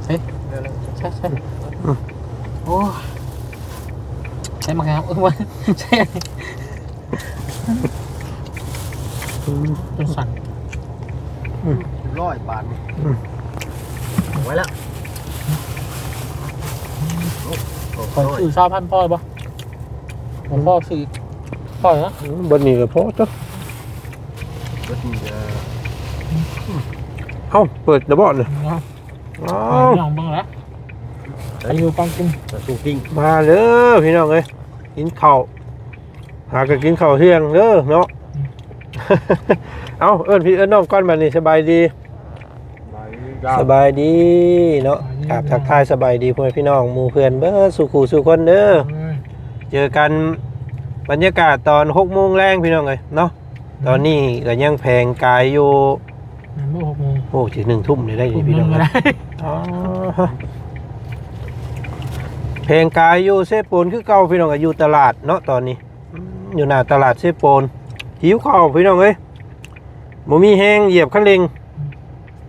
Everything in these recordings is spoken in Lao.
ເຮີ້ຍ ໃຊ່ ໃຊ່ ອືມ ໂອ້ ໃຊ້ໝາກງາມ ເອີ ໃຊ້ ເປັນສັນ ອືມ ຮ້ອຍບາດນີ້ ອືມ ເອົາໄວ້ລະ ໂອ້ ຂ້ອຍຊື້ຊາວພັນພໍບໍ່? ຂອງພໍ່ຊື້ພໍນະ ອືມ ເບິດນີ້ກໍພໍຕົວະ ເບິດນີ້ກໍ ເອົ້າ ເປີດແລ້ວບໍ່ນີ້? ເນາະ ອ້າວ ພີ່ນ້ອງເບິ່ງລະ ໄປຢູ່ກອງກິນ ມາເດີພີ່ນ້ອງເອີຍ ກິນເຂົ້າ ຫາກໍກິນເຂົ້າທ່ຽງເດີເນາະ ອືມ ເອົ້າ ເອີ້ນພີ່ເອີ້ນນ້ອງກ່ອນບັດນີ້ ສະບາຍດີ ສະບາຍດີເນາະ ສະບາຍດີ ກາບທັກທາຍສະບາຍດີພໍ່ແມ່ພີ່ນ້ອງໝູ່ເພື່ອນເບິດສູ່ຄູ່ສູ່ຄົນເດີ ເອີຍ ເຈີກັນບັນຍາກາດຕອນຫົກໂມງແລງພີ່ນ້ອງເອີຍເນາະ ຕອນນີ້ກໍຍັງແພງກາຍຢູ່ ແມ່ນບໍ່ ຫົກໂມງ ໂອ້ ຊິໜຶ່ງທຸ່ມໄດ້ ທຸ່ມໜຶ່ງກໍໄດ້ ພີ່ນ້ອງ ອໍ ແພງກາຍຢູ່ເຊໂປນຄືເກົ່າ ພີ່ນ້ອງ ຢູ່ຕະຫຼາດເນາະຕອນນີ້ ຢູ່ໜ້າຕະຫຼາດເຊໂປນ ຫິວເຂົ້າພີ່ນ້ອງເອີຍ ບໍ່ມີແຮງຢຽບຄັນເລັ່ງ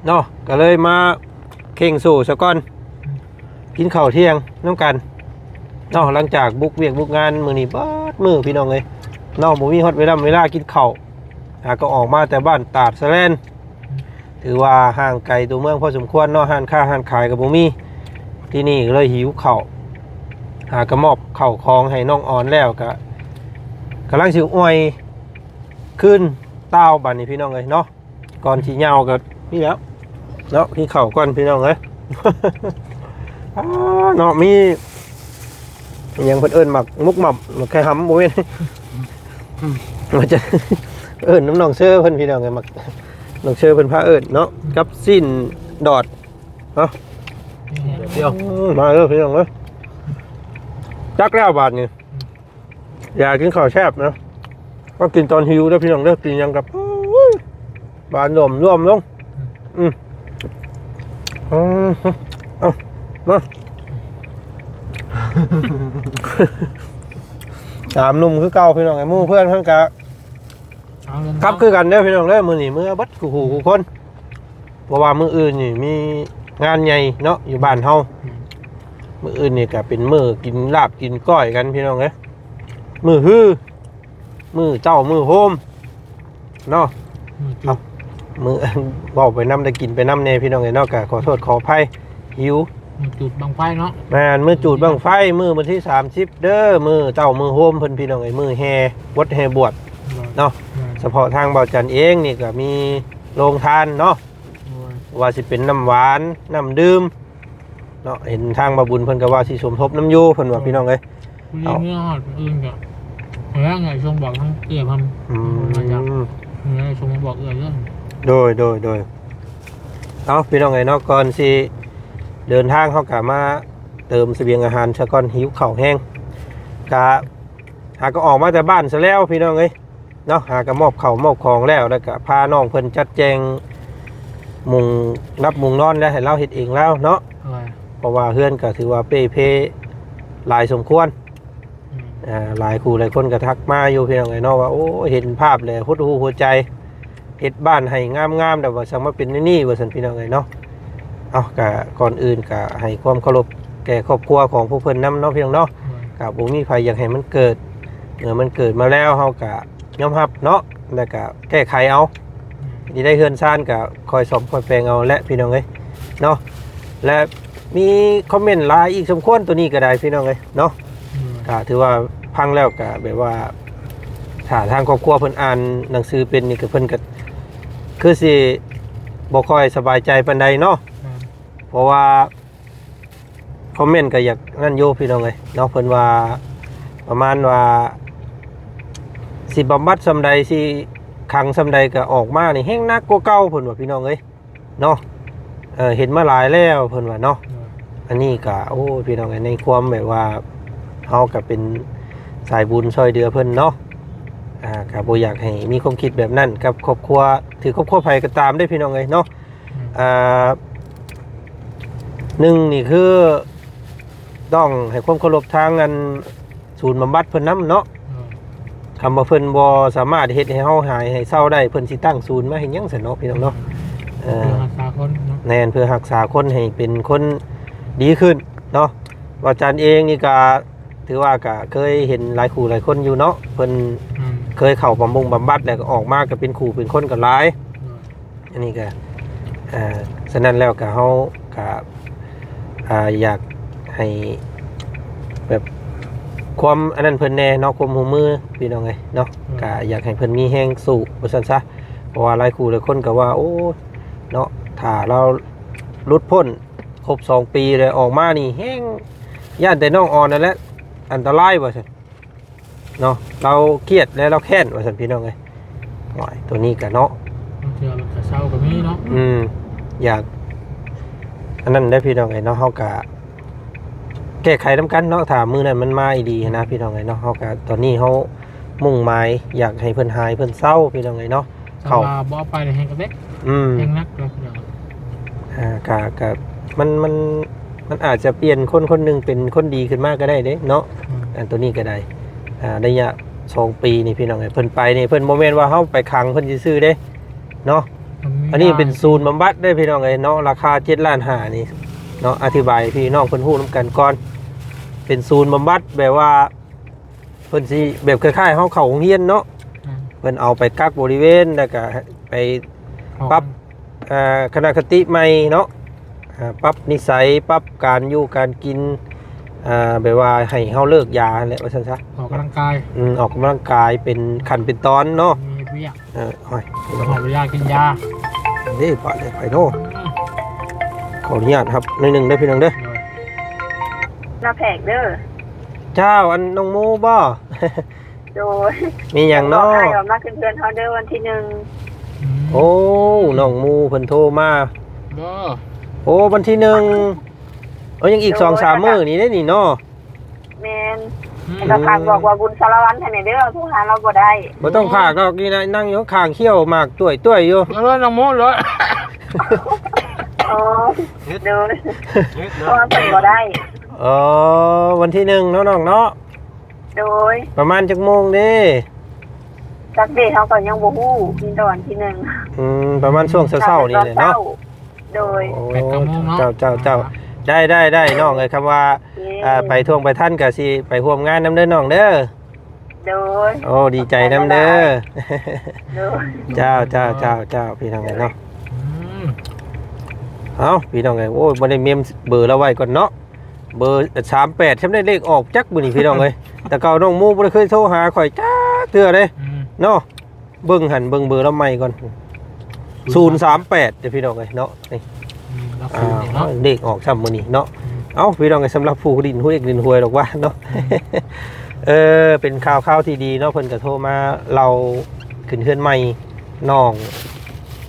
ເນາະ ກໍເລີຍມາເຄັ່ງໂສ້ຊະກ່ອນ ອືມ ກິນເຂົ້າທ່ຽງນຳກັນເນາະ ຫຼັງຈາກບຸກວຽກບຸກງານມື້ນີ້ເບິດມື້ພີ່ນ້ອງເອີຍເນາະ ບໍ່ມີຮອດເວລາ ເວລາກິນເຂົ້າ ຫາກໍອອກມາແຕ່ບ້ານຕາດສະແລນ ອືມ ຖືວ່າຫ່າງໄກຕົວເມືອງພໍສົມຄວນເນາະ ຮ້ານຄ້າຮ້ານຂາຍກໍບໍ່ມີ ທີ່ນີ້ກໍເລີຍຫິວເຂົ້າ ຫາກໍມອບເຂົ້າຂອງໃຫ້ນ້ອງອອນແລ້ວ ກໍກຳລັງຊິອວຍຄືນຕ່າວບັດນີ້ພີ່ນ້ອງເອີຍເນາະ ກ່ອນຊິຍາວກໍນີ້ແຫຼະເນາະ ກິນເຂົ້າກ່ອນພີ່ນ້ອງເອີຍ ອ້າ ເນາະ ມີຫຍັງເພິ່ນເອີ້ນໝາກມຸກໝໍ້າ ໝາກໄຂ່ຫຳບໍ່ແມ່ນ ອືມ ມັນຈະເອີ້ນນຳນ້ອງເຊີເພິ່ນພີ່ນ້ອງເອີຍ ໝາກ ນ້ອງເຊີເພິ່ນພາເອີ້ນເນາະ ອືມ ກັບຊີ້ນດອດເນາະ ດຽວ ອືມ ມາເດີພີ່ນ້ອງເອີຍ ຈັກແລ້ວບາດນີ້ ອືມ ຢາກກິນເຂົ້າແຊບນະ ມາກິນຕອນຫິວເດີພີ່ນ້ອງເດີ ກິນຫຍັງກັບ ໂອ້ຍ ບາດລວມໆລົງ ອືມ ອືມ ອືມ ເອົາ ມາ ສາມໜຸ່ມຄືເກົ່າພີ່ນ້ອງ ໝູ່ເພື່ອນເພິ່ນກະ ເອົາເງິນ ກັບຄືກັນເດີພີ່ນ້ອງເດີ ມື້ນີ້ເມືອເບິດຄູ່ຜູ້ຄູ່ຄົນ ເພາະວ່າມື້ອື່ນນີ້ມີງານໃຫຍ່ເນາະ ຢູ່ບ້ານເຮົາ ອືມ ມື້ອື່ນນີ້ກໍເປັນມື້ກິນລາບກິນກ້ອຍກັນພີ່ນ້ອງເອີຍ ມື້ຮື ມື້ເຕົ້າມື້ໂຮມເນາະ ມື້ຈູດ ເອົ້າ ມື້ ເວົ້າໄປນຳ ໄດ້ກິນໄປນຳແດ່ພີ່ນ້ອງເອີຍເນາະ ກໍຂໍໂທດຂໍອະໄພ ຫິວ ມື້ຈູດບັ້ງໄຟເນາະ ແມ່ນ ມື້ຈູດບັ້ງໄຟ ມື້ວັນທີສາມສິບເດີ ມື້ເຕົ້າມື້ໂຮມເພິ່ນພີ່ນ້ອງເອີຍ ມື້ແຫ່ບົດແຫ່ບວດ ໂດຍ ເນາະ ແມ່ນ ສະເພາະທາງເບົາຈັນເອງນີ້ກໍມີໂຮງທານເນາະ ໂດຍ ວ່າຊິເປັນນ້ຳຫວານ ນ້ຳດື່ມເນາະ ເຫັນທາງບ່າວບຸນເພິ່ນກໍວ່າຊິສົມທົບນຳຢູ່ ເພິ່ນວ່າ ໂດຍ ພີ່ນ້ອງເອີຍ ເອົາ ມື້ຮອດມື້ອື່ນກໍ ແລ້ວໄງ ສົ່ງບອກທາງເອື້ອຍເພິ່ນ ອືມ ເມື່ອສົ່ງມາບອກເອື້ອຍເດີ ໂດຍ ໂດຍ ໂດຍ ເອົາ ພີ່ນ້ອງເອີຍເນາະ ກ່ອນຊິເດີນທາງ ເຮົາກໍມາເຕີມສະບຽງອາຫານຊະກ່ອນ ຫິວເຂົ້າແຮງ ກະຫາກໍອອກມາແຕ່ບ້ານຊະແລ້ວ ພີ່ນ້ອງເອີຍ ເນາະ ຫາກໍມອບເຂົ້າມອບຂອງແລ້ວ ແລ້ວກໍພານ້ອງເພິ່ນຈັດແຈງມຸງ ນັບມຸງນອນ ແລ້ວໃຫ້ລາວເຮັດເອງລາວເນາະ ໂດຍ ເພາະວ່າເຮືອນກໍຖືວ່າເປ່ເພຫຼາຍສົມຄວນ ອືມ ອ່າ ຫຼາຍຄູ່ຫຼາຍຄົນກໍທັກມາຢູ່ ພີ່ນ້ອງເອີຍເນາະ ວ່າ ໂອ້ ເຫັນພາບແລ້ວຫົດຫູ່ຫົວໃຈ ເຮັດບ້ານໃຫ້ງາມໆ ແລ້ວວ່າຊ່າງມາເປັນແນວນີ້ ວ່າຊັ້ນ ພີ່ນ້ອງເອີຍເນາະ ເອົາ ກະກ່ອນອື່ນກະໃຫ້ຄວາມເຄົາລົບແກ່ຄອບຄົວຂອງພວກເພິ່ນນຳເນາະ ພີ່ນ້ອງເນາະ ໂດຍ ກະບໍ່ມີໃຜຢາກໃຫ້ມັນເກີດ ເມື່ອມັນເກີດມາແລ້ວ ເຮົາກະຍອມຮັບເນາະ ແລ້ວກະແກ້ໄຂເອົາ ອືມ ທີ່ໄດ້ເຮືອນຊານກະຄ່ອຍສ້ອມຄ່ອຍແປງເອົາແຫຼະ ພີ່ນ້ອງເອີຍເນາະ ແລະ ມີຄອມເມັນຫຼາຍອີກສົມຄວນ ໂຕນີ້ກໍໄດ້ ພີ່ນ້ອງເອີຍເນາະ ອືມ ກໍຖືວ່າຟັງແລ້ວກໍແບບວ່າ ຖ້າທາງຄອບຄົວເພິ່ນອ່ານໜັງສືເປັນນີ້ ກໍເພິ່ນກໍຄືຊິບໍ່ຄ່ອຍສະບາຍໃຈປານໃດເນາະ ແມ່ນ ເພາະວ່າຄອມເມັນກໍຢາກນັ້ນຢູ່ ພີ່ນ້ອງເອີຍເນາະ ເພິ່ນວ່າປະມານວ່າ ຊິບຳບັດສ່ຳໃດ ຊິຂັງສ່ຳໃດ ກໍອອກມານີ້ແຮ່ງໜັກກວ່າເກົ່າ ເພິ່ນວ່າ ພີ່ນ້ອງເອີຍ ເນາະ ເອີ ເຫັນມາຫຼາຍແລ້ວເພິ່ນວ່າເນາະ ໂດຍ ອັນນີ້ກະ ໂອ້ ພີ່ນ້ອງເອີຍ ໃນຄວາມແບບວ່າ ເຮົາກະເປັນສາຍບຸນຊ່ອຍເຫຼືອເພິ່ນເນາະ ອ່າ ກະບໍ່ຢາກໃຫ້ມີຄວາມຄິດແບບນັ້ນກັບຄອບຄົວ ຖືຄອບຄົວໃຜກໍຕາມເດ້ ພີ່ນ້ອງເອີຍເນາະ ອືມ ອ່າ ໜຶ່ງນີ້ຄື ຕ້ອງໃຫ້ຄວາມເຄົາລົບທາງອັນ ສູນບຳບັດເພິ່ນນຳເນາະ ໂດຍ ຄຳວ່າເພິ່ນບໍ່ສາມາດເຮັດໃຫ້ເຮົາຫາຍໃຫ້ເຊົາໄດ້ ເພິ່ນຊິຕັ້ງສູນມາເຮັດຫຍັງຊັ້ນເນາະ ພີ່ນ້ອງເນາະ ເອີ ເພື່ອຮັກສາຄົນເນາະ ແມ່ນ ເພື່ອຮັກສາຄົນໃຫ້ເປັນຄົນດີຂຶ້ນເນາະ. ວ່າຈັນເອງນີ້ກະຖືວ່າກະເຄີຍເຫັນຫຼາຍຄູ່ຫຼາຍຄົນຢູ່ເນາະ ເພິ່ນ ອືມ ເຄີຍເຂົ້າບຳບົງບຳບັດ ແລ້ວກໍອອກມາກໍເປັນຄູ່ເປັນຄົນກັນຫຼາຍ. ໂດຍ ອັນນີ້ກໍ ເອີ ສະນັ້ນແລ້ວກໍເຮົາກໍ ອ່າ ຢາກໃຫ້ແບບຄວາມອັນນັ້ນເພິ່ນແດ່ເນາະ ຄວາມຮ່ວມມືພີ່ນ້ອງເອີຍເນາະ. ອືມ ກໍຢາກໃຫ້ເພິ່ນມີແຮງສູ້ວ່າຊັ້ນຊະ ເພາະວ່າຫຼາຍຄູ່ຫຼາຍຄົນກໍວ່າ ໂອ້ ເນາະ ຖ້າລາວຫຼຸດພົ້ນຄົບສອງປີແລ້ວອອກມານີ້ ແຮງຢ້ານແຕ່ນ້ອງອອນນັ້ນແຫຼະ ອັນຕະລາຍວ່າຊັ້ນ ເນາະ ລາວຄຽດແລະລາວແຄ້ນວ່າຊັ້ນພີ່ນ້ອງເອີຍ. ໂອ້ຍ ໂຕນີ້ກະເນາະ ບາງເທື່ອມັນກະເຊົາກໍມີເນາະ. ອືມ ຢາກອັນນັ້ນແຫຼະພີ່ນ້ອງເອີຍເນາະ ເຮົາກະແກ້ໄຂນຳກັນເນາະ ຖ້າມື້ນັ້ນມັນມາອີ່ຫຼີຫັ້ນນະ ອືມ ພີ່ນ້ອງເອີຍເນາະ. ເຮົາກະຕອນນີ້ເຮົາມຸ່ງໝາຍຢາກໃຫ້ເພິ່ນຫາຍເພິ່ນເຊົາພີ່ນ້ອງເອີຍເນາະ. ເຂົາວ່າບໍ່ເອົາໄປແຮງກະເດັກ ອືມ ແຮງໜັກແລ້ວພີ່ນ້ອງ. ອ່າ ກະ ກະ ມັນ ມັນ ມັນອາດຈະປ່ຽນຄົນຄົນໜຶ່ງເປັນຄົນດີຂຶ້ນມາກໍໄດ້ເດ້ເນາະ. ອືມ ອັນໂຕນີ້ກໍໄດ້ ອ່າ ໄລຍະສອງປີນີ້ພີ່ນ້ອງເອີຍ ເພິ່ນໄປນີ້ ເພິ່ນບໍ່ແມ່ນວ່າເຮົາໄປຂັງເພິ່ນຊື່ໆເດ້ເນາະ. ມັນມີ ອັນນີ້ເປັນ ຢາ ສູນບຳບັດເດ້ພີ່ນ້ອງເອີຍເນາະ ລາຄາເຈັດລ້ານຫ້ານີ້ເນາະ. ອະທິບາຍໃຫ້ພີ່ນ້ອງເພິ່ນຮູ້ນຳກັນກ່ອນ ເປັນສູນບຳບັດແບບວ່າ ເພິ່ນຊິແບບຄ້າຍໆເຮົາເຂົ້າໂຮງຮຽນເນາະ. ອືມ ເພິ່ນເອົາໄປກັກບໍລິເວນ ແລ້ວກະໄປ ອໍ ປັບ ເອີ ທັດສະນະຄະຕິໃໝ່ເນາະ ເອີ ປັບນິໄສ ປັບການຢູ່ການກິນ ເອີ ແບບວ່າໃຫ້ເຮົາເລີກຢາຫັ້ນແຫຼະ ວ່າຊັ້ນຊະ. ອອກກຳລັງກາຍ ອືມ ອອກກຳລັງກາຍເປັນຂັ້ນເປັນຕອນເນາະ ມີເຮັດວຽກ. ເອີ ໂອ້ຍ ເອົາຢາກິນຢາເດ້ ບາດນີ້ໄປເນາະ. ອືມ ຂໍອະນຸຍາດຮັບໜ້ອຍໜຶ່ງເດີພີ່ນ້ອງເດີ ໂດຍ ໜ້າແພກເດີ. ເຈົ້າ ອັນນ້ອງໝູບໍ່? ໂດຍ ມີຫຍັງເນາະ? ບອກອ້າຍວ່າມາຂຶ້ນເຮືອນເຮົາເດີວັນທີໜຶ່ງ. ອືມ ໂອ້ ນ້ອງໝູເພິ່ນໂທມາບໍ່? ໂອ້ ວັນທີໜຶ່ງ ເອີ ຍັງອີກ ໂດຍ ສອງສາມມື້ນີ້ເດ້ນີ້ເນາະ. ແມ່ນ ອືມ ແລ້ວກໍຝາກບອກວ່າບຸນສາລະວັນໃຫ້ແດ່ເດີ ໂທຫາລາວບໍ່ໄດ້. ບໍ່ຕ້ອງຝາກດອກ ນີ້ນະ ນັ່ງຢູ່ຂ້າງ ຄ້ຽວໝາກຕ້ວຍໆຢູ່. ເອົາເລີຍນ້ອງໝູເລີຍ. ອໍ ໂດຍ ເຮັດເນາະ ເພາະວ່າເພິ່ນບໍ່ໄດ້. ອໍ ວັນທີໜຶ່ງເນາະນ້ອງເນາະ. ໂດຍ ປະມານຈັກໂມງເດ້? ຈັກເດ ເຮົາກໍຍັງບໍ່ຮູ້ ມີແຕ່ວັນທີໜຶ່ງ. ອືມ ປະມານຊ່ວງເຊົ້າໆນີ້ແຫຼະເນາະ. ໂດຍ ໂອ້ ແປດເກົ້າໂມງເນາະ. ເຈົ້າ ເຈົ້າ ເຈົ້າ ໄດ້ ໄດ້ ໄດ້ນ້ອງເອີຍ ຄຳວ່າ ໂອເຄ ອ່າ ໄປທ່ວງໄປທັນກໍຊິໄປຮ່ວມງານນຳເດີນ້ອງເດີ. ໂດຍ ໂອ້ ດີໃຈນຳເດີ. ໂດຍ ເຈົ້າ ເຈົ້າ ເຈົ້າ ເຈົ້າ ພີ່ນ້ອງເອີຍເນາະ. ອືມ ເອົ້າ ພີ່ນ້ອງເອີຍ ໂອ້ຍ ບໍ່ໄດ້ເມມເບີລາວໄວ້ກ່ອນເນາະ. ເບີສາມແປດ ຊ່ຳໄດ້ເລກອອກຈັກມື້ນີ້ພີ່ນ້ອງເອີຍ. ແຕ່ເກົ່ານ້ອງໝູບໍ່ໄດ້ເຄີຍໂທຫາຂ້ອຍຈັກເທື່ອເດ້ ອືມ ເນາະ. ເບິ່ງຫັ້ນ ເບິ່ງເບີລາວໃໝ່ກ່ອນ ສູນສາມແປດເດ້ພີ່ນ້ອງເອີຍເນາະ. ນີ້ ອືມ ລາວ ອ່າ ສູນນີ້ເນາະ ເລກອອກຊ້ຳມື້ນີ້ເນາະ. ອືມ ເອົ້າ ພີ່ນ້ອງເອີຍ ສຳລັບຜູ້ຫຼິ້ນຫວຍ ຫຼິ້ນຫວຍດອກວ່າເນາະ. ອືມ ເອີ ເປັນຂ່າວ ຂ່າວທີ່ດີເນາະ ເພິ່ນກໍໂທມາເລົ່າຂຶ້ນເຮືອນໃໝ່ນ້ອງ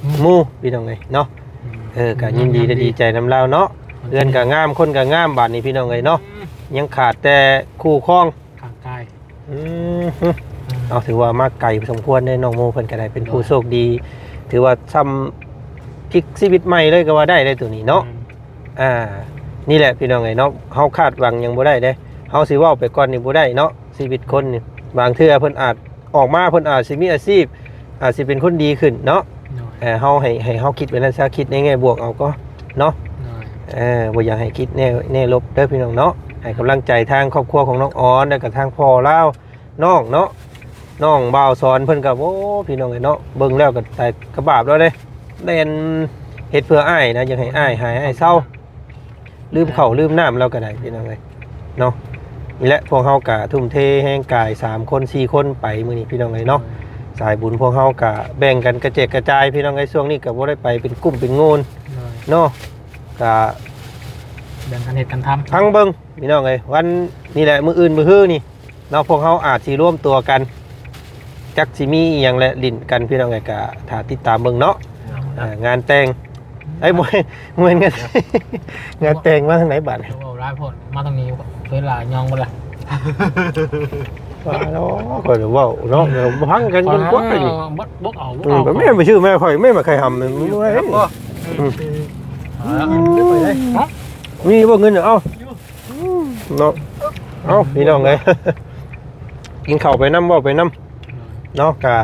ອືມ ໝູພີ່ນ້ອງເອີຍເນາະ. ອືມ ເອີ ກໍຍິນດີ ແມ່ນໆ ແລະດີໃຈນຳລາວເນາະ. ໂອເຄ ເຮືອນກໍງາມ ຄົນກໍງາມ ບາດນີ້ພີ່ນ້ອງເອີຍເນາະ. ອືມ ຍັງຂາດແຕ່ຄູ່ຄອງ ຮ່າງກາຍ. ອືມ ອືມ ເອົາ ຖືວ່າມາໄກພໍສົມຄວນເດ້ ນ້ອງໂມເພິ່ນກໍໄດ້ເປັນຜູ້ ໂດຍ ໂຊກດີ ຖືວ່າຊ່ຳພລິກຊີວິດໃໝ່ເລີຍກໍວ່າໄດ້ເດ້ໂຕນີ້ເນາະ. ແມ່ນ ອ່າ ນີ້ແຫຼະພີ່ນ້ອງເອີຍເນາະ ເຮົາຄາດຫວັງຫຍັງບໍ່ໄດ້ເດ້ ເຮົາຊິເວົ້າໄປກ່ອນນີ້ບໍ່ໄດ້ເນາະ. ຊີວິດຄົນນີ້ ບາງເທື່ອເພິ່ນອາດອອກມາ ເພິ່ນອາດຊິມີອາຊີບ ອາດຊິເປັນຄົນດີຂຶ້ນເນາະ. ໂດຍ ເອີ ເຮົາໃຫ້ ໃຫ້ເຮົາຄິດແບບນັ້ນຊະ ຄິດໃນແງ່ບວກເອົາກໍເນາະ. ໂດຍ ເອີ ບໍ່ຢາກໃຫ້ຄິດແນວ ແນວລົບເດີພີ່ນ້ອງເນາະ. ໃຫ້ກຳລັງໃຈທາງຄອບຄົວຂອງນ້ອງອອນ ແລ້ວກໍທາງພໍ່ລາວ ນ້ອງເນາະ ນ້ອງບ່າວສອນເພິ່ນກໍ ໂອ້ ພີ່ນ້ອງເອີຍເນາະ ເບິ່ງແລ້ວກໍຕາຍກະບາບແລ້ວເດ້ ແລ່ນເຮັດເພື່ອອ້າຍນະ ຢາກໃຫ້ອ້າຍຫາຍ ອ້າຍເຊົາ ລືມເຂົ້າລືມນ້ຳລາວກໍໄດ້ ພີ່ນ້ອງເອີຍເນາະ. ນີ້ແຫຼະ ພວກເຮົາກໍທຸ່ມເທແຮງກາຍສາມຄົນສີ່ຄົນໄປມື້ນີ້ ພີ່ນ້ອງເອີຍເນາະ. ສາຍບຸນພວກເຮົາກໍແບ່ງກັນກະແຈກກະຈາຍ ພີ່ນ້ອງເອີຍ. ຊ່ວງນີ້ກໍບໍ່ໄດ້ໄປເປັນກຸ່ມເປັນໂງນເນາະ ກໍແບ່ງກັນເຮັດກັນທຳ ຟັງເບິ່ງ ພີ່ນ້ອງເອີຍ. ວັນນີ້ແຫຼະ ມື້ອື່ນມື້ຮືນີ້ ເນາະ ພວກເຮົາອາດຊິລວມຕົວກັນ ຈັກຊິມີອີ່ຫຍັງແລະຫຼິ້ນກັນ ພີ່ນ້ອງເອີຍ ກະຖ້າຕິດຕາມເບິ່ງເນາະ. ເອີ ງານແຕ່ງ ເອີຍ ບໍ່ ບໍ່ແມ່ນງານ ງານແຕ່ງ ມາທາງໃດບາດນີ້? ເວົ້າຫຼາຍໂພດ ມາທາງນີ້ເວລາຍ່ອງເບິດລະ. ວ່າແລ້ວ ຂ້ອຍເວົ້າເນາະ ດຽວພັງກັນຈົນກວ່ານີ້. ບໍ່ ບໍ່ເອົາ ບໍ່ເອົາ ອືມ ແມ່ນໄປຊື້ແມ່ຂ້ອຍ ແມ່ນມາໄຂ່ຫຳ ອືມ ອືມ ເອົາລະ ອືມ ໄປເລີຍເນາະ. ມີບໍ່ເງິນ ເອົາ ເນາະ. ເອົ້າ ພີ່ນ້ອງເອີຍ ກິນເຂົ້າໄປນຳ ເວົ້າໄປນຳເນາະ. ກະ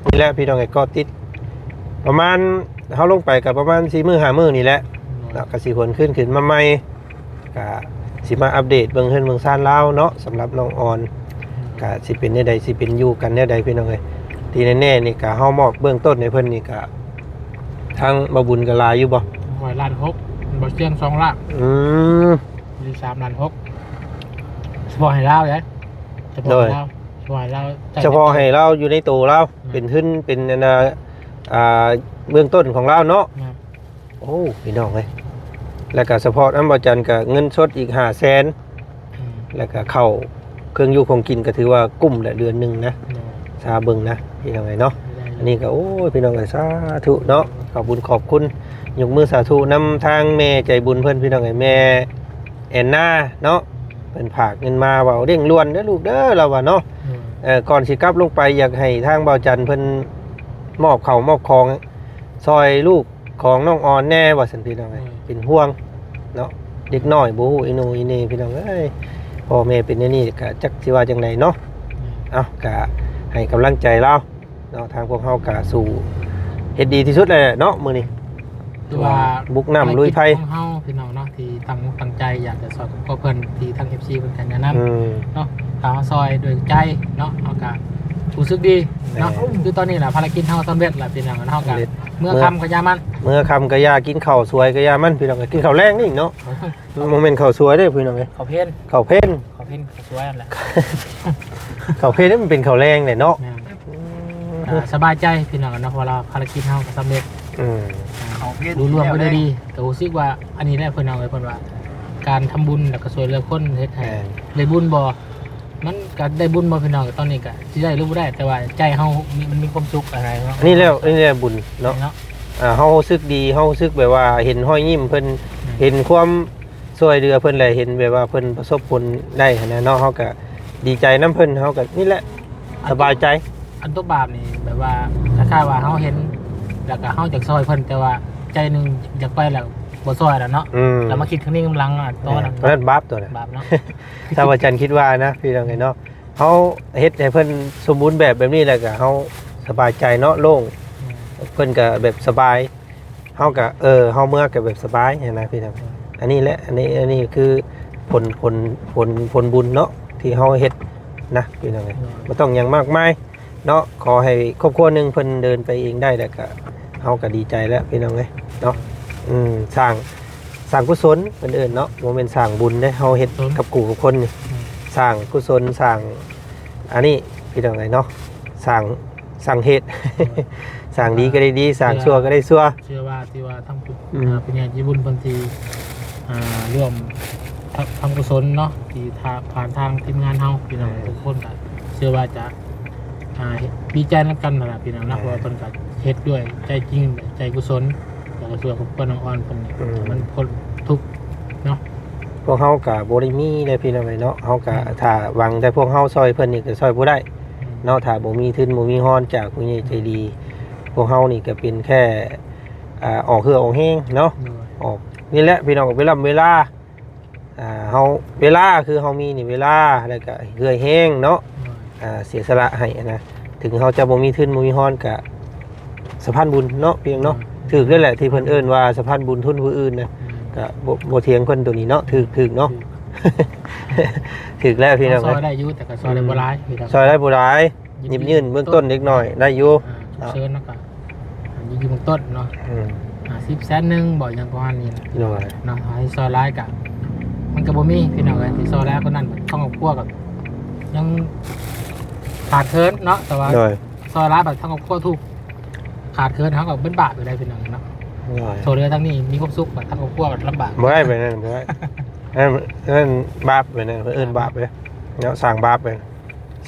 ນີ້ແຫຼະ ພີ່ນ້ອງເອີຍ ກໍຕິດປະມານ ເຮົາລົງໄປກໍປະມານສີ່ມື້ຫ້າມື້ນີ້ແຫຼະເນາະ ກໍຊິຫວນຄືນຂຶ້ນມາໃໝ່ ກໍຊິມາອັບເດດເບິ່ງເຮືອນເບິ່ງຊານລາວເນາະ ສຳລັບນ້ອງອອນ ກໍຊິເປັນແນວໃດ ຊິເປັນຢູ່ກັນແນວໃດ ພີ່ນ້ອງເອີຍ. ທີ່ແນ່ໆນີ້ກໍເຮົາມອບເບື້ອງຕົ້ນໃຫ້ເພິ່ນນີ້ກໍ ທາງບ່າວບຸນກໍຫຼາຍຢູ່ບໍ່? ໂອ້ຍ ລ້ານຫົກ ບ່າວຊຽງສອງລ້ານ. ອືມ ມີສາມລ້ານຫົກ ສະເພາະໃຫ້ລາວເດ້ ສະເພາະໃຫ້ລາວ ສະເພາະໃຫ້ລາວ ສະເພາະໃຫ້ລາວຢູ່ໃນໂຕລາວ ແມ່ນ ເປັນທຶນ ເປັນອັນນ່າ ອ່າ ເບື້ອງຕົ້ນຂອງລາວເນາະ. ແມ່ນ ໂອ້ ພີ່ນ້ອງເອີຍ ແລ້ວກໍສະເພາະນຳບ່າວຈັນກໍເງິນສົດອີກຫ້າແສນ ອືມ ແລ້ວກໍເຂົ້າເຄື່ອງຢູ່ຂອງກິນກໍຖືວ່າກຸ້ມແຫຼະເດືອນໜຶ່ງນະ ໂດຍ ຊາເບິ່ງນະ ພີ່ນ້ອງເອີຍເນາະ. ໄດ້ໆ ອັນນີ້ກໍ ໂອ້ຍ ພີ່ນ້ອງເອີຍ ສາທຸເນາະ ຂອບບຸນຂອບຄຸນ ຍົກມືສາທຸນຳທາງແມ່ໃຈບຸນເພິ່ນ ພີ່ນ້ອງເອີຍ ແມ່ແອນນາເນາະ ເພິ່ນຝາກເງິນມາວ່າ ເລັ່ງດ່ວນເດີລູກເດີ ລາວວ່າເນາະ. ໂດຍ ເອີ ກ່ອນຊິກັບລົງໄປ ຢາກໃຫ້ທາງບ່າວຈັນເພິ່ນມອບເຂົ້າມອບຂອງຊ່ອຍລູກ ຂອງນ້ອງອອນແດ່ວ່າຊັ້ນ ພີ່ນ້ອງເອີຍ ອືມ ເປັນຫ່ວງເນາະ ເດັກນ້ອຍບໍ່ຮູ້ອີໂໜອີເໜ ພີ່ນ້ອງເອີຍ ພໍ່ແມ່ເປັນແນວນີ້ກໍຈັກຊິວ່າຈັ່ງໃດເນາະ. ອືມ ເອົ້າ ກໍໃຫ້ກຳລັງໃຈລາວເນາະ ທາງພວກເຮົາກໍສູ້ເຮັດດີທີ່ສຸດແຫຼະເນາະ ມື້ນີ້ ຖືວ່າບຸກນ້ຳລຸຍໄຟ ພາລະກິດຂອງເຮົາ ພີ່ນ້ອງເນາະ ທີ່ຕັ້ງອົກຕັ້ງໃຈຢາກຈະຊ່ອຍຄອບຄົວເພິ່ນ ທີ່ທາງ ເອັຟຊີ ເພິ່ນກໍແນະນຳ ອືມ ເນາະ ຖ້າເຮົາຊ່ອຍດ້ວຍໃຈເນາະ ເຮົາກໍຮູ້ສຶກດີເນາະ. ແມ່ນ ຄືຕອນນີ້ລະ ພາລະກິດເຮົາສຳເລັດລະ ພີ່ນ້ອງເນາະ ເຮົາກໍ ສຳເລັດ ເມືອ ເມືອຄ່ຳກໍຢ່າມັນ ເມືອຄ່ຳກໍຢ່າ ກິນເຂົ້າສວຍກໍຢ່າມັນ ພີ່ນ້ອງ ກິນເຂົ້າແລງນີ້ເນາະ ມັນບໍ່ແມ່ນເຂົ້າສວຍເດ້ ພີ່ນ້ອງເອີຍ ເຂົ້າເພນ ເຂົ້າເພນ ເຂົ້າເພນ ເຂົ້າສວຍຫັ້ນແຫຼະ ເຂົ້າເພນມັນເປັນເຂົ້າແລງແຫຼະເນາະ. ແມ່ນ ອືມ ອ່າ ສະບາຍໃຈພີ່ນ້ອງເນາະ ເພາະວ່າພາລະກິດເຮົາກໍສຳເລັດ ອືມ ອ່າ ເຂົ້າເພນ ລຸລ່ວງໄປດ້ວຍດີ ກໍຮູ້ສຶກວ່າອັນນີ້ແຫຼະ ເພິ່ນເອົາໄວ້ ເພິ່ນວ່າ ການທຳບຸນແລ້ວກໍຊ່ວຍເຫຼືອຄົນເຮັດໃຫ້ ແມ່ນ ໄດ້ບຸນບໍ່ ມັນກໍໄດ້ບຸນບໍ່ ພີ່ນ້ອງ ຕອນນີ້ກໍຊິໄດ້ຫຼືບໍ່ໄດ້ ແຕ່ວ່າໃຈເຮົາມີ ມັນມີຄວາມສຸກອະໄລເນາະ ອັນນີ້ແຫຼະ ອັນນີ້ແຫຼະບຸນເນາະ ເນາະ ອ່າ ເຮົາຮູ້ສຶກດີ ເຮົາຮູ້ສຶກແບບວ່າເຫັນຮອຍຍິ້ມເພິ່ນ ແມ່ນ ເຫັນຄວາມ ຊ່ວຍເຫຼືອເພິ່ນ ແລະ ເຫັນແບບວ່າເພິ່ນປະສົບຜົນໄດ້ຫັ້ນນະເນາະ ເຮົາກະດີໃຈນຳເພິ່ນ ເຮົາກະນີ້ແຫຼະ ອັນ ສະບາຍໃຈ. ອັນຕົວບາບນີ້ແບບວ່າຄ້າຍໆວ່າເຮົາເຫັນ ແລ້ວກະເຮົາຢາກຊ່ອຍເພິ່ນ ແຕ່ວ່າໃຈໜຶ່ງຢາກໄປແລ້ວບໍ່ຊ່ອຍແລ້ວເນາະ ອືມ ແລ້ວມາຄິດເຖິງນີ້ນຳຫຼັງ ອາ ຕອນນັ້ນ ເອີ ອັນນັ້ນບາບຕົວນັ້ນ ບາບເນາະ ຖ້າວ່າຈັນຄິດວ່ານະ ພີ່ນ້ອງເອີຍເນາະ ເຮົາເຮັດໃຫ້ເພິ່ນສົມບູນແບບ ແບບນີ້ແລ້ວກະເຮົາສະບາຍໃຈເນາະ ໂລ່ງ ອືມ ເພິ່ນກະແບບສະບາຍ ເຮົາກະ ເອີ ເຮົາເມືອກະແບບສະບາຍຫັ້ນນະພີ່ນ້ອງ. ອັນນີ້ແຫຼະ ອັນນີ້ ອັນນີ້ຄືຜົນ ຜົນ ຜົນ ຜົນບຸນເນາະ ທີ່ເຮົາເຮັດນະພີ່ນ້ອງເອີຍ. ບໍ່ຕ້ອງຫຍັງມາກມາຍເນາະ ຂໍໃຫ້ຄອບຄົວໜຶ່ງເພິ່ນເດີນໄປເອງໄດ້ ແລ້ວກະເຮົາກະດີໃຈແລ້ວພີ່ນ້ອງເອີຍເນາະ. ອືມ ສ້າງ ສ້າງກຸສົນເພິ່ນເອີ້ນເນາະ ບໍ່ແມ່ນສ້າງບຸນເດ້ ເຮົາເຮັດກັບກູ່ກັບຄົນນີ້. ອືມ ສ້າງກຸສົນ ສ້າງອັນນີ້ພີ່ນ້ອງເອີຍເນາະ ສ້າງ ສ້າງເຫດ ສ້າງດີກໍໄດ້ດີ ສ້າງຊົ່ວກໍໄດ້ຊົ່ວ. ເຊື່ອວ່າ ທີ່ວ່າທາງຜູ້ ອືມ ອ່າ ຜູ້ໃຫຍ່ໃຈບຸນເພິ່ນທີ່ ອ່າ ຮ່ວມທຳ ທຳກຸສົນເນາະ ທີ່ ຜ່ານທາງທີມງານເຮົາ ພີ່ນ້ອງ ແມ່ນ ທຸກຄົນກໍເຊື່ອວ່າຈະ ອ່າ ດີໃຈນຳກັນຫັ້ນລະພີ່ນ້ອງເນາະ. ແມ່ນ ເພາະວ່າເພິ່ນກໍເຮັດດ້ວຍໃຈຈິງ ໃຈກຸສົນ ແລ້ວກໍຊ່ວຍຄອບຄົວນ້ອງອອນເພິ່ນ ອືມ ໃຫ້ມັນພົ້ນທຸກເນາະ. ພວກເຮົາກໍບໍ່ໄດ້ມີເດ້ພີ່ນ້ອງເອີຍເນາະ ເຮົາກໍ ອືມ ຖ້າຫວັງແຕ່ພວກເຮົາຊ່ອຍເພິ່ນນີ້ກໍຊ່ອຍບໍ່ໄດ້ ອືມ ເນາະ. ຖ້າບໍ່ມີທຶນ ບໍ່ມີຮອນຈາກຜູ້ໃຫຍ່ໃຈດີ ພວກເຮົານີ້ກໍເປັນແຄ່ ອ່າ ອອກເຫື່ອອອກແຮງເນາະ. ໂດຍ ອອກ ນີ້ແຫຼະພີ່ນ້ອງ ເວລາ ເວລາ ອ່າ ເຮົາ ເວລາຄືເຮົາມີນີ້ ເວລາ ແລ້ວກະເຫື່ອແຮງເນາະ. ໂດຍ ອ່າ ເສຍສະຫຼະໃຫ້ນະ ເຖິງເຮົາຈະບໍ່ມີທຶນ ບໍ່ມີຮອນ ກະສະພານບຸນເນາະ ພີ່ນ້ອງເນາະ. ໂດຍ ຖືກແລ້ວແຫຼະ ທີ່ເພິ່ນເອີ້ນວ່າສະພານບຸນທຶນຜູ້ອື່ນນະ. ໂດຍ ກະບໍ່ ບໍ່ຖຽງເພິ່ນໂຕນີ້ເນາະ ຖືກ ຖືກເນາະ. ຖືກ ຖືກແລ້ວພີ່ນ້ອງເອີຍ ຊ່ອຍໄດ້ຢູ່ ແຕ່ກໍຊ່ອຍໄດ້ບໍ່ຫຼາຍ ອືມ ພີ່ນ້ອງ ຊ່ອຍໄດ້ບໍ່ຫຼາຍ. ຍິບ ຍິບຍື່ນເບື້ອງຕົ້ນເລັກນ້ອຍໄດ້ຢູ່ ອ່າ ເນາະ ສຸກເສີນເຮົາກໍຍິບເບື້ອງຕົ້ນເນາະ. ອືມ ຫ້າສິບແສນໜຶ່ງບໍ່ ຫຍັງປະມານນີ້ແຫຼະ. ໂດຍ ເນາະ ໃຫ້ຊ່ອຍຫຼາຍກະ ມັນກໍບໍ່ມີພີ່ນ້ອງເອີຍ ທີ່ຊ່ອຍຫຼາຍກວ່ານັ້ນ ທາງຄອບຄົວກໍຍັງຂາດເຂີນເນາະ. ແຕ່ວ່າ ໂດຍ ຊ່ອຍຫຼາຍບັດທາງຄອບຄົວທຸກ ຂາດເຂີນ ເຮົາກໍເປັນບາບຢູ່ໄດ໋ພີ່ນ້ອງເນາະ. ໂດຍ ຊ່ວຍເຫຼືອທາງນີ້ມີຄວາມສຸກ ບັດທາງຄອບຄົວກໍລຳບາກ. ບໍ່ໄດ້ ແບບນັ້ນບໍ່ໄດ້ ອັນນັ້ນບາບ ແບບນັ້ນເອີ້ນບາບເດ້ເນາະ ສ້າງບາບເດ້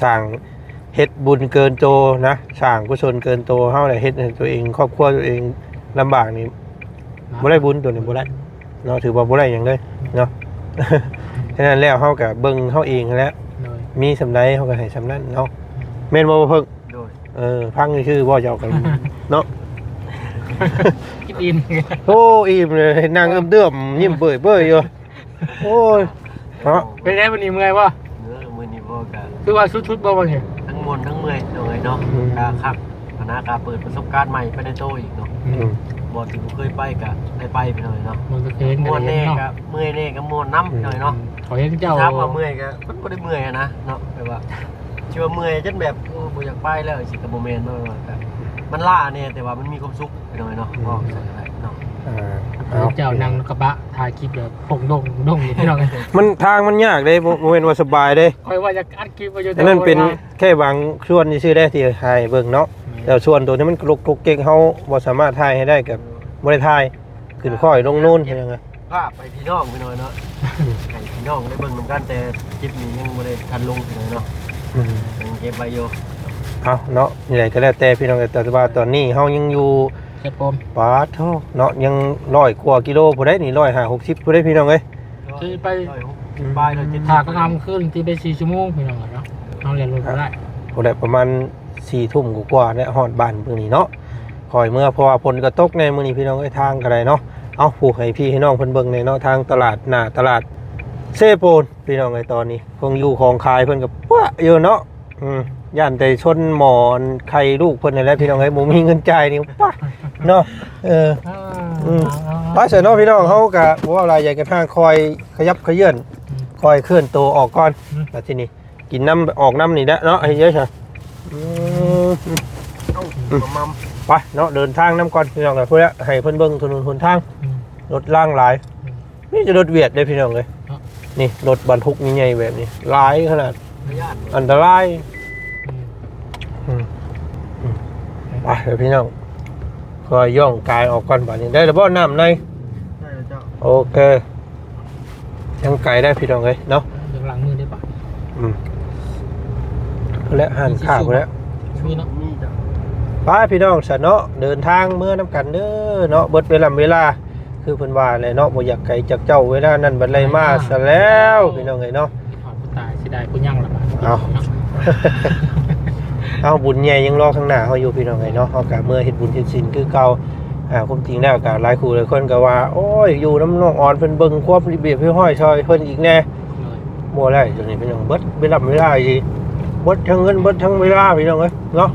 ສ້າງ ເຮັດບຸນເກີນໂຕນະ ສ້າງກຸສົນເກີນໂຕ ເຮົາໄດ້ເຮັດໃຫ້ຕົວເອງ ຄອບຄົວຕົວເອງລຳບາກນີ້ ບໍ່ໄດ້ບຸນ ຕົວນີ້ບໍ່ໄດ້ເນາະ ຖືວ່າບໍ່ໄດ້ຫຍັງເລີຍເນາະ. ສະນັ້ນແລ້ວເຮົາກໍເບິ່ງເຮົາເອງຫັ້ນແຫຼະ ໂດຍ ມີສ່ຳໃດເຮົາກໍໃຫ້ສ່ຳນັ້ນເນາະ. ແມ່ນບໍ່ ບໍ່ເພິ່ງ? ໂດຍ ເອີ ຟັງຊື່ໆບໍ່ ເຈົ້າກໍເນາະ. ກິນອີ່ມ ໂອ້ ອີ່ມເລີຍ ນັ່ງເອື້ອມໆ ຍິ້ມເບີຍໆຢູ່. ໂອ້ຍ ເນາະ ເປັນໄງມື້ນີ້ ເມື່ອຍບໍ່? ເອີ ມື້ນີ້ບໍ່ ກະ ຄືວ່າສຸດໆບໍ່ມື້ນີ້? ທັງມ່ວນທັງເມື່ອຍ ໂດຍເນາະ. ອືມ ກະຄັກຫັ້ນນະ ກະເປີດປະສົບການໃໝ່ໄປໃນໂຕອີກເນາະ. ອືມ ອືມ ບໍ່ ທີ່ບໍ່ເຄີຍໄປກະໄດ້ໄປ ພີ່ນ້ອງເອີຍເນາະ. ມັນກໍເຄີຍ ມ່ວນແດ່ ເນາະ ກະເມື່ອຍແດ່ ກະມ່ວນນຳ ອືມ ພີ່ນ້ອງເອີຍເນາະ. ຂ້ອຍເຫັນເຈົ້າ ຖາມວ່າເມື່ອຍກະ ມັນບໍ່ໄດ້ເມື່ອຍຫັ້ນນະເນາະ ແບບວ່າ ຊິວ່າເມື່ອຍຈົນແບບ ໂອ້ ບໍ່ຢາກໄປແລ້ວ ຊິກະບໍ່ແມ່ນເນາະ. ກະມັນລ້າແດ່ ແຕ່ວ່າມັນມີຄວາມສຸກ ພີ່ນ້ອງເອີຍເນາະ. ອືມ ເວົ້າຊັ້ນກະໄດ້ເນາະ. ອ່າ ຄືເຈົ້ານັ່ງກະບະຖ່າຍຄລິບແບບໂປ່ງໂດ່ງໆ ພີ່ນ້ອງເອີຍ. ມັນ ທາງມັນຍາກເດ້ ບໍ່ ບໍ່ແມ່ນວ່າສະບາຍເດ້. ຂ້ອຍວ່າຢາກອັດຄລິບໄວ້ຢູ່ ອັນນັ້ນເປັນ ແຕ່ວ່າ ແຄ່ບາງສ່ວນຊື່ໆເດ້ທີ່ຖ່າຍໃຫ້ເບິ່ງເນາະ. ແມ່ນ ແຕ່ສ່ວນໂຕທີ່ມັນລົກໆເກັກໆ ເຮົາບໍ່ສາມາດຖ່າຍໃຫ້ໄດ້ ກະບໍ່ໄດ້ຖ່າຍ ຂຶ້ນຄ້ອຍລົງນູນ ເຮັດຫຍັງ ພາບໃຫ້ພີ່ນ້ອງ ພີ່ນ້ອງເນາະ ໃຫ້ພີ່ນ້ອງໄດ້ເບິ່ງນຳກັນ. ແຕ່ຄລິບນີ້ຍັງບໍ່ໄດ້ທັນລົງ ພີ່ນ້ອງເນາະ. ອືມ ຍັງເກັບໄວ້ຢູ່. ເອົາເນາະ ນີ້ແຫຼະ ກະແລ້ວແຕ່ ພີ່ນ້ອງເອີຍ. ແຕ່ວ່າຕອນນີ້ເຮົາຍັງຢູ່ ເຂດໂພນ ປາດໂທ້ເນາະ ຍັງຮ້ອຍກວ່າກິໂລພຸ້ນໃດ໋ນີ້ ຮ້ອຍຫ້າຫົກສິບພຸ້ນໃດ໋ ພີ່ນ້ອງເອີຍ. ທີ່ໄປ ອືມ ປາຍ ຮ້ອຍເຈັດສິບ ຖ້າກາງຄ່ຳຄືນທີ່ໄປສີ່ຊົ່ວໂມງ ພີ່ນ້ອງເອີຍເນາະ. ເຮົາແລ່ນລົດບໍ່ໄດ້ ພຸ້ນແຫຼະ ປະມານສີ່ທຸ່ມກວ່າໆ ແລ້ວຮອດບ້ານມື້ນີ້ເນາະ. ອືມ ຂ້ອຍເມືອ ເພາະວ່າຝົນກໍຕົກແດ່ມື້ນີ້ ພີ່ນ້ອງເອີຍ ທາງກໍໄດ້ເນາະ. ເອົາ ຜູ້ໃຫ້ພີ່ໃຫ້ນ້ອງເພິ່ນເບິ່ງແດ່ເນາະ ທາງຕະຫຼາດ ໜ້າຕະຫຼາດເຊໂປນ ພີ່ນ້ອງເອີຍ. ຕອນນີ້ຂອງຢູ່ຂອງຂາຍເພິ່ນກໍປະຢູ່ເນາະ. ອືມ ຢ້ານແຕ່ຊົນໝໍນໄຂ່ລູກເພິ່ນນັ້ນແຫຼະ ພີ່ນ້ອງເອີຍ ບໍ່ມີເງິນຈ່າຍນີ້ປະເນາະ. ເອີ ອືມ ເອົາໆໆ ໄປຊະເນາະ ພີ່ນ້ອງ. ເຮົາກະບໍ່ເວົ້າຫຼາຍໃຫຍ່ກັນ ທາງຄອຍຂະຫຍັບຂະເຄື່ອນ ອືມ ຄອຍເຄື່ອນໂຕອອກກ່ອນ. ອືມ ແລ້ວທີນີ້ ກິນນຳ ອອກນຳນີ້ແຫຼະເນາະ ເຮັດຫຍັງຊະ. ອືມ ເອົ້າ ອືມ ມາມາ ໄປເນາະ ເດີນທາງນຳກ່ອນ ພີ່ນ້ອງ. ພຸ້ນແຫຼະ ໃຫ້ເພິ່ນເບິ່ງຖະໜົນຫົນທາງ ອືມ ລົດລາງຫຼາຍ. ອືມ ມີແຕ່ລົດຫວຽດເດ້ ພີ່ນ້ອງເອີຍ. ເນາະ ນີ້ລົດບັນທຸກໃຫຍ່ໆແບບນີ້ຫຼາຍຂະໜາດ ອັນຕະລາຍ. ອືມ ອືມ ອືມ ໄປເດີພີ່ນ້ອງ ຂ້ອຍຍ່ອງກາຍອອກກ່ອນບາດນີ້. ໄດ້ແລ້ວບໍ່ນ້ຳໃນ? ໄດ້ແລ້ວເຈົ້າ. ໂອເຄ ຍັງໄກໄດ໋ພີ່ນ້ອງເອີຍເນາະ. ຍັງລ້າງມືໄດ້ປະ? ອືມ ແລະ ຮ້ານຄ້າພຸ້ນແຫຼະ ມີເນາະ ມີເຈົ້າ. ໄປພີ່ນ້ອງຊະເນາະ ເດີນທາງເມືອນຳກັນເດີເນາະ. ເບິດເວລາເວລາ ຄືເພິ່ນວ່າແຫຼະເນາະ ບໍ່ຢາກໄກຈາກເຈົ້າ ເວລານັ້ນບັດໄລ່ມາຊະແລ້ວ ພີ່ນ້ອງເອີຍເນາະ. ຕາຍ ເສຍດາຍຜູ້ຍັງລະບາດ. ເອົາ ເອົາ ບຸນໃຫຍ່ຍັງລໍຂ້າງໜ້າເຮົາຢູ່ ພີ່ນ້ອງເອີຍເນາະ. ເຮົາກະເມືອເຮັດບຸນເຮັດສິນຄືເກົ່າ. ອ່າ ຄວາມຈິງແລ້ວກະຫຼາຍຄູ່ຫຼາຍຄົນກະວ່າ ໂອ້ຍ ຢູ່ນຳນ້ອງອອນເພິ່ນເບິ່ງຄວາມລະບຽບຮຽບຮ້ອຍຊ່ອຍເພິ່ນອີກແດ່. ບໍ່ໄດ້ ໂຕນີ້ພີ່ນ້ອງ ເບິດເວລາເວລາອີກ ເບິດທັງເງິນເບິດທັງເວລາ ພີ່ນ້ອງເອີຍເນາະ.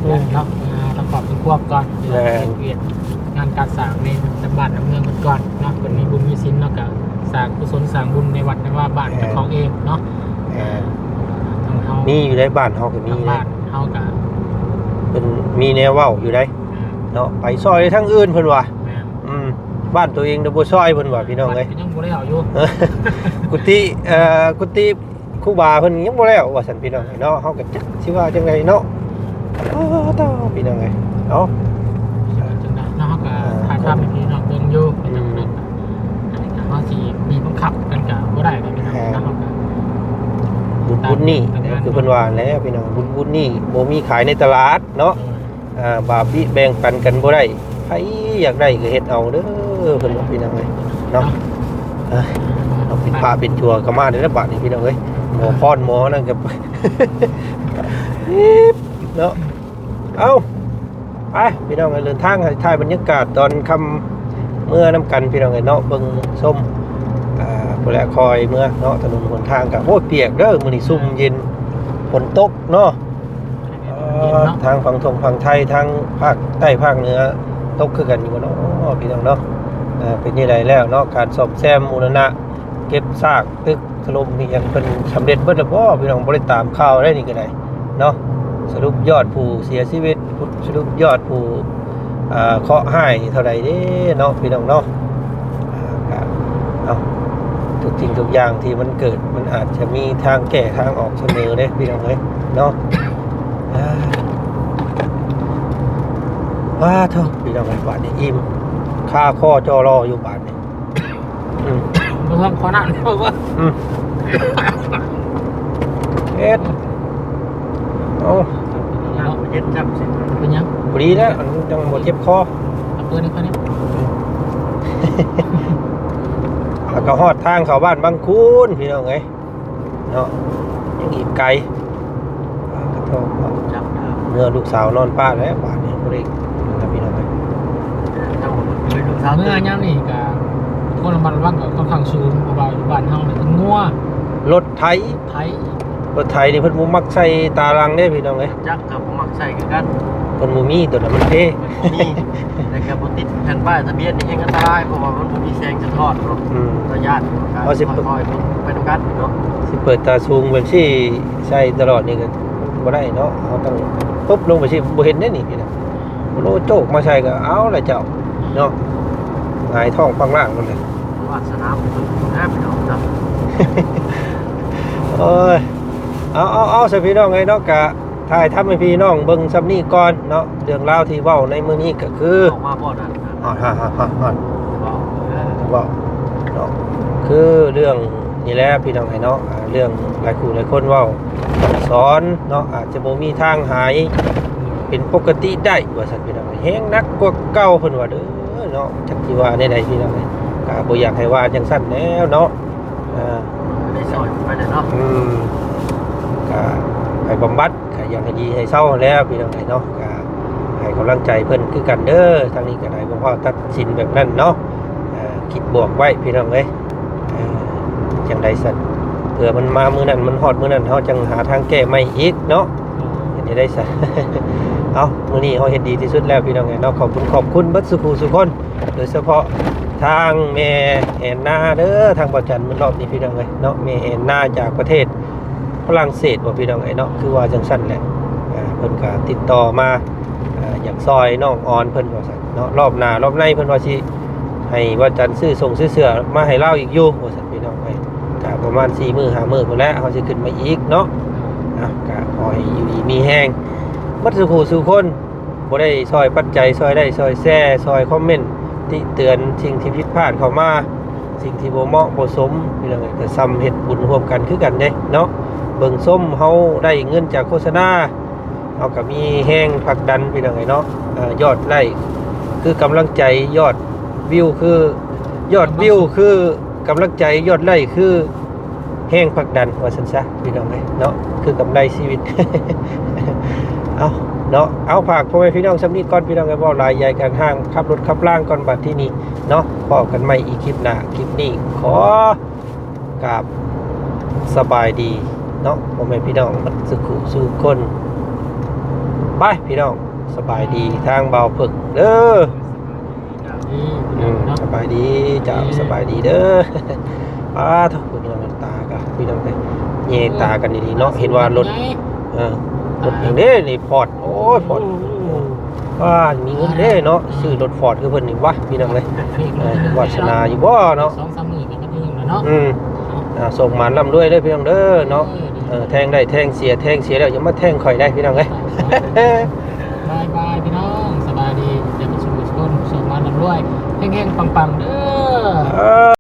ເນາະ ອ່າ ທາງຄອບທາງຄົວກ່ອນ ແມ່ນ ເຮັດວຽກງານການສ້າງໃນບ້ານໃນເມືອງເພິ່ນກ່ອນເນາະ. ເພິ່ນມີບຸນມີສິນເນາະ ກະສ້າງກຸສົນສ້າງບຸນໃນວັດໃນວາບ້ານ ແມ່ນ ເຈົ້າຂອງເອງເນາະ. ແມ່ນ ທາງເຮົາມີຢູ່ໃນບ້ານເຮົາກໍມີ ທາງບ້ານເຮົາກະ ເພິ່ນມີແນວເວົ້າຢູ່ໃດ໋ ແມ່ນ ເນາະ ໄປຊ່ອຍທາງອື່ນເພິ່ນວ່າ. ແມ່ນ ອືມ ບ້ານໂຕເອງນະບໍ່ຊ່ອຍເພິ່ນວ່າ ພີ່ນ້ອງເອີຍ ຍັງບໍ່ແລ້ວຢູ່ ກຸຕິ ເອີ ກຸຕິຄູບາເພິ່ນຍັງບໍ່ແລ້ວວ່າຊັ້ນ ພີ່ນ້ອງເອີຍເນາະ. ເຮົາກໍຈັກຊິວ່າຈັ່ງໃດເນາະ. ອ້າ ເຕົາ ພີ່ນ້ອງເອີຍ ເອົາ ຈັ່ງໃດເນາະ ເຮົາກໍ ອ່າ ຖ່າຍທຳໃຫ້ພີ່ນ້ອງເບິ່ງຢູ່ ອືມ ເຮົາຊິບີບບັງຄັບກັນກໍບໍ່ໄດ້ດອກ ພີ່ນ້ອງເນາະ. ແມ່ນ ເຮົາກໍ ບຸນບຸນນີ້ ຕາມກັນ ຄືເພິ່ນວ່າແຫຼະ ພີ່ນ້ອງ ບຸນບຸນນີ້ບໍ່ມີຂາຍໃນຕະຫຼາດເນາະ. ໂດຍ ອ່າ ບາບບິແບ່ງປັນກັນບໍ່ໄດ້ ໃຜຢາກໄດ້ກໍເຮັດເອົາເດີ ເພິ່ນວ່າ ພີ່ນ້ອງເອີຍເນາະ. ເອີ ເອົາ ເປັນພະເປັນຕົວກໍມາເດີລະບາດນີ້ ພີ່ນ້ອງເອີຍ. ໝໍພອນໝໍນັ້ນກໍ ເນາະ. ເອົາ ໄປ ພີ່ນ້ອງເອີຍ ເດີນທາງ ຖ່າຍບັນຍາກາດຕອນຄ່ຳເມືອນຳກັນ ພີ່ນ້ອງເອີຍເນາະ. ເບິ່ງຊົມ ອ່າ ພຸ້ນແຫຼະ ຄອຍເມືອເນາະ ຖະໜົນຫົນທາງກໍ ໂອ້ຍ ປຽກເດີ ມື້ນີ້ຊຸ່ມເຢັນ ຝົນຕົກເນາະ. ເນາະ ທາງຝັ່ງທົ່ງຝັ່ງໄທ ທາງພາກໃຕ້ພາກເໜືອຕົກຄືກັນຢູ່ບໍ່ເນາະ ພີ່ນ້ອງເນາະ. ເປັນຈັ່ງໃດແລ້ວເນາະ ການສ້ອມແຊມບູລະນະ ເກັບຊາກຕຶກຖະຫຼົ່ມອີ່ຫຍັງ ເພິ່ນສຳເລັດເບິດແລ້ວບໍ່ ພີ່ນ້ອງ? ບໍ່ໄດ້ຕາມຂ່າວໄດ໋ນີ້ກໍໄດ້ເນາະ. ສະຫຼຸບຍອດຜູ້ເສຍຊີວິດ ສະຫຼຸບຍອດຜູ້ ເອີ ເຄາະຮ້າຍເທົ່າໃດເດ້ເນາະ ພີ່ນ້ອງເນາະ. ອ່າ ກໍ ເອົາ ທຸກສິ່ງທຸກຢ່າງທີ່ມັນເກີດ ມັນອາດຈະມີທາງແກ້ທາງອອກສະເໝີເດ້ ພີ່ນ້ອງເອີຍເນາະ. ອ່າ ອ່າ ໂທ້ ພີ່ນ້ອງເອີຍ ບາດນີ້ອີ່ມ ຄາຄໍຈໍລໍຢູ່ບາດນີ້. ອືມ ເບິ່ງຂໍນ້ຳເບິ່ງວ່າ ອືມ ເຮັດ ເອົາ ເນາະ ເຮັດຈັບຊິ ເປັນຫຍັງ? ພໍດີແລ້ວ ອັນຈັ່ງບໍ່ເຈັບຄໍ ເອົາເປີດໃຫ້ຂ້ອຍແດ່. ແລ້ວກໍຮອດທາງເຂົ້າບ້ານບາງຄູນ ພີ່ນ້ອງເອີຍ ເນາະ ຍັງອີກໄກ. ປາກະໂທ ຈັບເດີ ເມືອລູກສາວນອນປ້າແລ້ວບາດນີ້ ບໍ່ໄດ້ນະ ພີ່ນ້ອງເອີຍ. ເມືອຍາມນີ້ກະ ຄວນລະມັດລະວັງກໍຄ່ອນຂ້າງສູງ ເພາະວ່າຢູ່ບ້ານເຮົານີ້ ງົວ ລົດໄຖ ໄຖ ລົດໄຖນີ້ເພິ່ນບໍ່ມັກໃສ່ຕາຫຼັງເດ້ ພີ່ນ້ອງເອີຍ. ຈັກກໍບໍ່ມັກໃສ່ຄືກັນ. ເພິ່ນບໍ່ມີ ໂຕນັ້ນມັນເພ ມັນບໍ່ມີ ແລ້ວກໍບໍ່ຕິດແຜ່ນປ້າຍທະບຽນນີ້ແຮງອັນຕະລາຍ ເພາະວ່າມັນບໍ່ມີແສງສະທ້ອນເນາະ ອືມ ກໍຢ້ານຢູ່ ເຮົາຊິເປີດ ຄ່ອຍໆເບິ່ງໄປນຳກັນເນາະ ຊິເປີດຕາສູງແບບຊີ້ໃສ່ຕະຫຼອດນີ້ກໍບໍ່ໄດ້ເນາະ ເຮົາຕ້ອງປຶບລົງໄປຊີ້ ບໍ່ເຫັນເດ້ນີ້ພີ່ນ້ອງ ໂລໂຈກມາໃສ່ກໍເອົາລະເຈົ້າເນາະ ຫງາຍທ້ອງປັງລ່າງໂລດແຫຼະ ວາດສະໜາເພິ່ນງາມເນາະ ໂອ້ຍ ເອົາໆໆ ຊະພີ່ນ້ອງເອີຍເນາະ ກະຖ່າຍທຳໃຫ້ພີ່ນ້ອງເບິ່ງສ່ຳນີ້ກ່ອນເນາະ ເລື່ອງລາວທີ່ເວົ້າໃນມື້ນີ້ກໍຄື ອອກມາບໍ່ນັ້ນ ຮອດ ຮອດ ຮອດ ຮອດ ເວົ້າ ເວົ້າເນາະ ຄືເລື່ອງນີ້ແຫຼະພີ່ນ້ອງເອີຍເນາະ ອ່າ ເລື່ອງຫຼາຍຄູ່ຫຼາຍຄົນເວົ້າສອນເນາະ ອາດຈະບໍ່ມີທາງຫາຍເປັນປົກກະຕິໄດ້ວ່າຊັ້ນພີ່ນ້ອງເອີຍ ແຮງໜັກກວ່າເກົ່າເພິ່ນວ່າເດີເນາະ ຈັກຊິວ່າແນວໃດພີ່ນ້ອງເອີຍ ກະບໍ່ຢາກໃຫ້ວ່າຈັ່ງຊັ້ນແລ້ວເນາະ ອ່າ ໄດ້ຊ່ອຍໄປແລ້ວເນາະ ອືມ ກະໄປບຳບັດ ກະຢາກໃຫ້ດີໃຫ້ເຊົາແລ້ວພີ່ນ້ອງເອີຍເນາະ ກະໃຫ້ກຳລັງໃຈເພິ່ນຄືກັນເດີ ທາງນີ້ກະໄດ້ບໍ່ພ້າວຕັດສິນແບບນັ້ນເນາະ ເອີ ຄິດບວກໄວ້ພີ່ນ້ອງເອີຍ ເອີ ຈັ່ງໃດຊັ້ນ ເພື່ອມັນມາມື້ນັ້ນ ມັນຮອດມື້ນັ້ນ ເຮົາຈັ່ງຫາທາງແກ້ໃໝ່ອີກເນາະ ເຮັດໃຫ້ໄດ້ຊັ້ນ ເອົາ ມື້ນີ້ເຮົາເຮັດດີທີ່ສຸດແລ້ວພີ່ນ້ອງເອີຍເນາະ ຂອບຄຸນ ຂອບຄຸນເບິດສູ່ຜູ້ສູ່ຄົນ ໂດຍສະເພາະທາງແມ່ແອນນາເດີ ທາງບໍ່ຈັນມື້ລອບນີ້ພີ່ນ້ອງເອີຍເນາະ ແມ່ແອນນາຈາກປະເທດຝຣັ່ງເສດບໍ່ພີ່ນ້ອງເອີຍເນາະ ຄືວ່າຈັ່ງຊັ້ນແຫຼະ ອ່າ ເພິ່ນກໍຕິດຕໍ່ມາ ອ່າ ຢາກຊ່ອຍນ້ອງອອນເພິ່ນວ່າຊັ້ນເນາະ ລອບໜ້າລອບໃນເພິ່ນວ່າຊິໃຫ້ບໍ່ຈັນຊື້ສົ່ງຊື້ເສື້ອມາໃຫ້ລາວອີກຢູ່ວ່າຊັ້ນພີ່ນ້ອງເອີຍ ກໍປະມານສີ່ມື້ຫ້າມື້ພຸ້ນແຫຼະ ເຮົາຊິຂຶ້ນມາອີກເນາະ ອ່າ ກໍຂໍໃຫ້ຢູ່ດີມີແຮງເບິດສູ່ຜູ້ສູ່ຄົນ ບໍ່ໄດ້ຊ່ອຍປັດໄຈ ຊ່ອຍໄລ້ ຊ່ອຍແຊ ຊ່ອຍຄອມເມັນຕິເຕືອນສິ່ງທີ່ຜິດພາດເຂົ້າມາ ສິ່ງທີ່ບໍ່ເໝາະບໍ່ສົມ ພີ່ນ້ອງເອີຍ ກໍສ່ຳເຮັດບຸນຮ່ວມກັນຄືກັນເດ້ເນາະ ເບິ່ງຊົມເຮົາໄດ້ເງິນຈາກໂຄສະນາ ເຮົາກໍມີແຮງຜັກດັນ ພີ່ນ້ອງເອີຍເນາະ ເອີ ຍອດໄລ້ຄືກຳລັງໃຈ ຍອດວິວຄື ຍອດວິວຄືກຳລັງໃຈ ຍອດໄລ້ຄື ແຮງຜັກດັນວ່າຊັ້ນຊະພີ່ນ້ອງເອີຍເນາະ ຄືກຳໄລຊີວິດ ເອົາເນາະ ເອົາ ຝາກພໍ່ແມ່ພີ່ນ້ອງສ່ຳນີ້ກ່ອນພີ່ນ້ອງເອີຍ ເວົ້າຫຼາຍຢາຍກາງຮ່າງ ຂັບລົດຂັບລາງກ່ອນບາດທີນີ້ເນາະ ພໍ້ກັນໃໝ່ອີກຄລິບໜ້າ ຄລິບນີ້ຂໍກາບສະບາຍດີເນາະ ພໍ່ແມ່ພີ່ນ້ອງເບິດສູ່ຄູ່ສູ່ຄົນ ໄປພີ່ນ້ອງ ສະບາຍດີ ທາງບ່າວເຜິກເດີ. ອືມ ສະບາຍດີເຈົ້າ ສະບາຍດີເດີ ປ້າໂທ້ ພີ່ນ້ອງ ຕາກະ ພີ່ນ້ອງເອີຍ ແຍງຕາກັນດີໆເນາະ ເຫັນວ່າລົດ ເອີ ລົດຫຍັງເດ້ນີ້ ຟອດ ໂອ້ຍ ຟອດ ໂອ້ ປ້າ ມີເງິນເດ້ເນາະ ຊື້ລົດຟອດຄືເພິ່ນນີ້ວະ ພີ່ນ້ອງເອີຍ ເອີ ວາດສະໜາຢູ່ບໍ່ເນາະ ສອງສາມມື້ກໍມາເຖິງແລ້ວເນາະ ອືມ ອ່າ ໂຊກໝານລ່ຳລວຍເດີ ພີ່ນ້ອງເດີເນາະ ເອີ ແທງໄດ້ແທງເສຍ ແທງເສຍແລ້ວຢ່າມາແທງຂ້ອຍໄດ໋ ພີ່ນ້ອງເອີຍ ບາຍບາຍ ພີ່ນ້ອງ ສະບາຍດີ ເຈົ້າສູ່ທຸກຄົນ ໂຊກໝານລ່ຳລວຍ ເຮັງໆ ປັງໆ ເດີ ເອີ